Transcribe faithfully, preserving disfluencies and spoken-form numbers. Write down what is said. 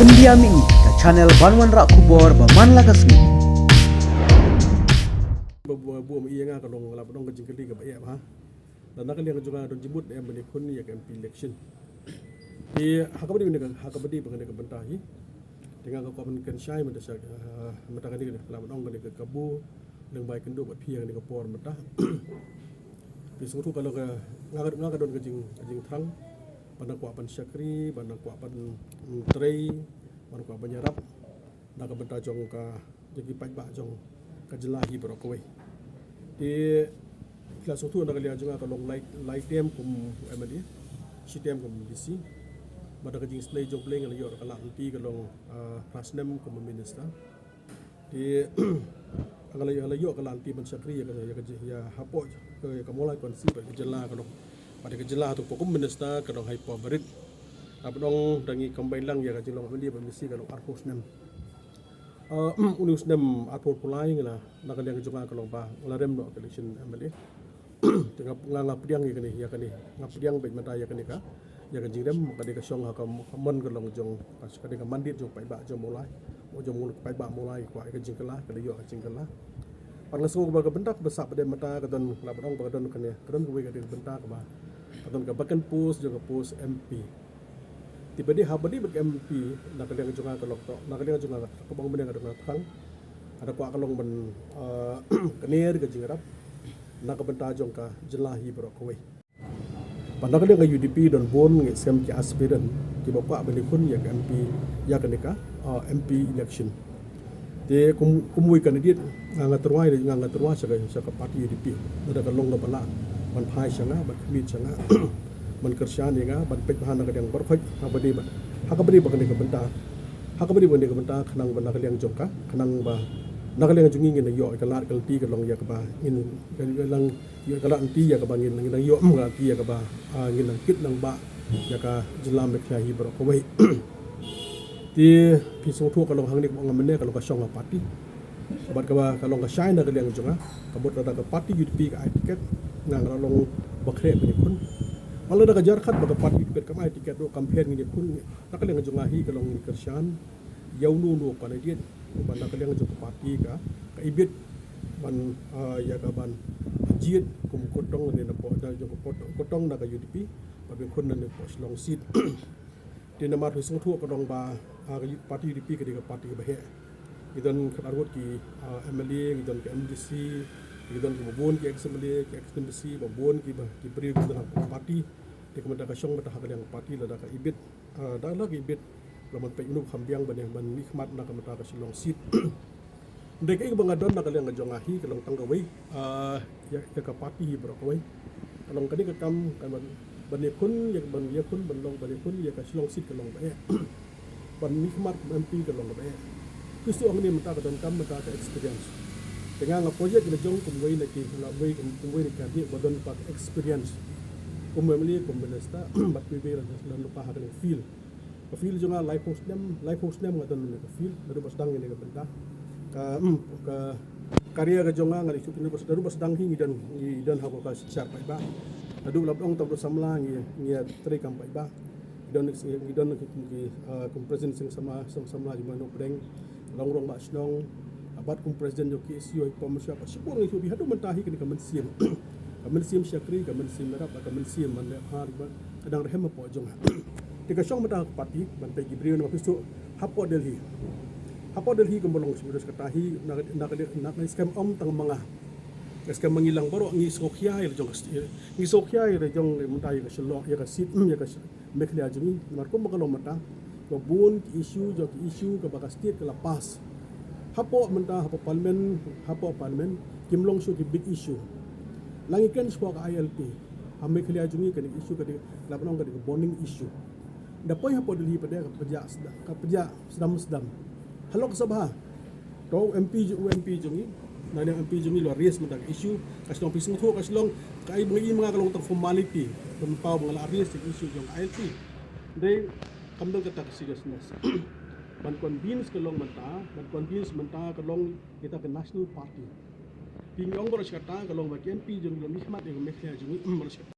India Mini, ka channel ban wanrah khubor ba man la ka sngi. Ba, ba, ba, ba, ïa nga ka long, la ba dang ka jingkylli kaba ïa ba. Dan na ka liang jong nga don jingmut em ba ngi khun ïa ka M P election. Te ha kaba dei ka, ha kaba dei ba kane ka bynta hi. Te nga ka kwah ban kynshai mynta sha, ah, mynta kane ka, la ba dang kane ka kabu lyngba ïa kynduh bad phi ïa kane ka por mynta. Te sngewthuh ka long ka, nga ka, nga ka don ka jing, ka jingthrang. Ban kwah ban shakri, ban kwah ban, mm, trei, ban kwah ban ïarap na ka bynta jong ka, jong ki paidbah jong ka jylla hi baroh kawei. Te la sngewthuh na ka liang jong nga ka long lai, lai term kum M L A, shi term kum M D C. Bad ka jingsnei jong Blei nga la ïoh ka lad lynti ka long, ah, phra snem kum minister. Te nga la, nga la ïoh ka lad lynti ban shakri ïa ka, ïa ka, ïa hapoh ka, ïa ka Mawlai constituency bad ka jylla ka long. Bad ka jylla tu kum minister ka long ha i por barit. Haba dang ngi combine lang ïa ka jinglong M L A bad M D C ka long arphew snem. Ah, une u snem arphew arphew lai nga la, na ka liang jong nga ka long ba nga la rem noh ka election M L A. Te nga, nga, nga pdiang ïa kane, ïa kane, nga pdiang beit mynta ïa kane ka, ïa ka jingrem, kane ka shong ha ka, ka mon ka long jong, kane ka mandate jong paidbah jong Mawlai, jong Mawlai, paidbah Mawlai, kwah ïa ka jingkylla, ka la ïoh ka jingkylla. Bad nga sngew ba ka bynta kaba sah pat mynta ka don, la ba dang ba ka don kane, ka don kawei ka dei ka bynta kaba, ka don ka vacant post jong ka post M P. Te ba dei ha ba dei bad ka M P, na ka liang jong nga ka long to, na ka liang jong nga ka bang bneng ka dei ka thrang. Ka da kwah ka long ban, ah, kane ka jingïarap na ka bynta jong ka jylla hi baroh kawei. Bad na ka liang ka U D P don bun ngi shem ki aspirant kiba kwah ban ïakhun ïa ka M P, ïa kane ka, ah, M P election. Te kum, kum uwei u candidate nga, nga tyrwa, nga, nga tyrwa sha ka, sha ka party U D P. Lada ka long kaba lah ban phai sha nga, ban khmih sha nga, ban kyrshan ïa nga, ban peit bha na ka liang baroh khoit, ha kaba dei bad, ha kaba dei bad kane ka bynta. Ha kaba dei bad kane ka bynta khnang ba na ka liang jong ka, khnang ba na ka liang jong ngi ngin ïoh ka lad ka lynti ka long ïa kaba ngin, ka long ïoh ka lad lynti ïa kaba ngin, ngin ïoh, mm, ka lad lynti ïa kaba, ah, ngin nang kit nang bah ïa ka jylla Meghalaya hi baroh kawei. Te phi sngewthuh ka long hangne kaba nga mynne ka long ka shong ka party. Bad kaba ka long ka shai na ka liang jong nga, ka mut lada ka party U D P ka ai ticket, nga nga la long ba khreh ban ïakhun. Bad lada ka jyrkhat ba ka party U D P kam ai ticket ruh kam pher ngin ïakhun. Na ka liang jong nga hi ka long ngin kyrshan ïa uno uno u candidate, bad na ka liang jong ka party ka, ka ibit ban, ah, ïa ka ban jied kum u kyrtong ne na poh, na jong ka poh, kyrtong na ka U D P, ba ban ïakhun na ne poh Shillong seat. Te namar phi sngewthuh ka long ba, ah, ka party U D P ka dei ka party kaba heh. Ngi don khatar ngut ki, ah, M L A, ngi don ki M D C, ngi don kiba bun ki ex M L A, ki ex M D C, ba bun kiba, ki briew ki don ha ka party. Te ka mynta ka shong mynta ha ka liang ka party lada ka ibit, ah, da la ka ibit, la man peit uno kham biang ban, ban mihkhmat na ka mynta ka Shillong seat. Hynrei kaei kaba nga don na ka liang ka jong nga hi ka long tang kawei, ah, ïa, ïa ka party hi baroh kawei. Ka long kane ka kam, ka ban, ban ïakhun, ïa ban ïakhun, ban long ban ïakhun ïa ka Shillong seat ka long ba eh. Ban mihkhmat kum M P ka long kaba eh. Phi shu ong ne mynta ka donkam mynta ka experience. Te nga nga project la jong kum uwei na ki, nga uwei kum, kum uwei na ki candidate ba don pat experience. Kum M L A, kum minister, bad kiwei kiwei la, la lypa ha kane ka field. Ka field jong nga laiphew snem, laiphew snem nga don ha kane ka field, naduh ba sdang ïa kane ka bynta. Ka, mm, ka career ka jong nga nga la shu, naduh ba, naduh ba sdang hi ngi don, ngi don ha ka synshar paidbah. Naduh lada ong tang ba samla ngi, ngi ïa trei kam paidbah. Ngi don, ngi don ki, ki, ah, kum president seng samla, seng samla jong Mawlai Pdeng, Longrong Bah Shnong, bad kum president jong ki K S U, ha i por mynshuwa, bad shibun ngi shu bi haduh mynta hi kane ka mynsiem. Ka mynsiem shakri, ka mynsiem ïarap, ka mynsiem ban leh bha, ka dang rhem hapoh jong nga. Te ka shong mynta ka party, ban peit ki briew namar phi shu hapoh Delhi. Hapoh Delhi kumba long shu kata hi, na, na, na, na, na skhem ym tang ma nga. Ka skhem ma ngi lang baroh ngi sngewkhia ïa la jong ka sti-, ngi sngewkhia ïa la jong mynta ïa ka Shillong, ïa ka seat, ïa ka Meghalaya jong ngi, namar kumba ka long mynta, ba bun ki issue, jong ki issue kaba ka state ka la pass. Hapoh mynta, hapoh parliament, hapoh parliament, kim long shuh ki big issue. La ngi kren shaphang ka I L P, ha Meghalaya jong ngi kane ka issue ka dei, la ban ong ka dei ka burning issue. Da poi hapoh Delhi pat de ka pynjah sda-, ka pynjah sdam sdam. Ha Lok Sabha, to u M P ju-, u M P jong ngi, na liang M P jong ngi la raise mynta ka issue, ka shu long phi sngewthuh ka shu long, ka i bang i ma nga ka long tang formality, ban paw ba nga la raise ka issue jong ka I L P. Dei kam don kata ka seriousness. Ban convince ka long mynta, ban convince mynta ka long kita ka national party. Phi ngi ong baroh shi katta ka long ba ki M P jong ngi la mihkhmat ïa ka Meghalaya jong ngi, baroh shi katta.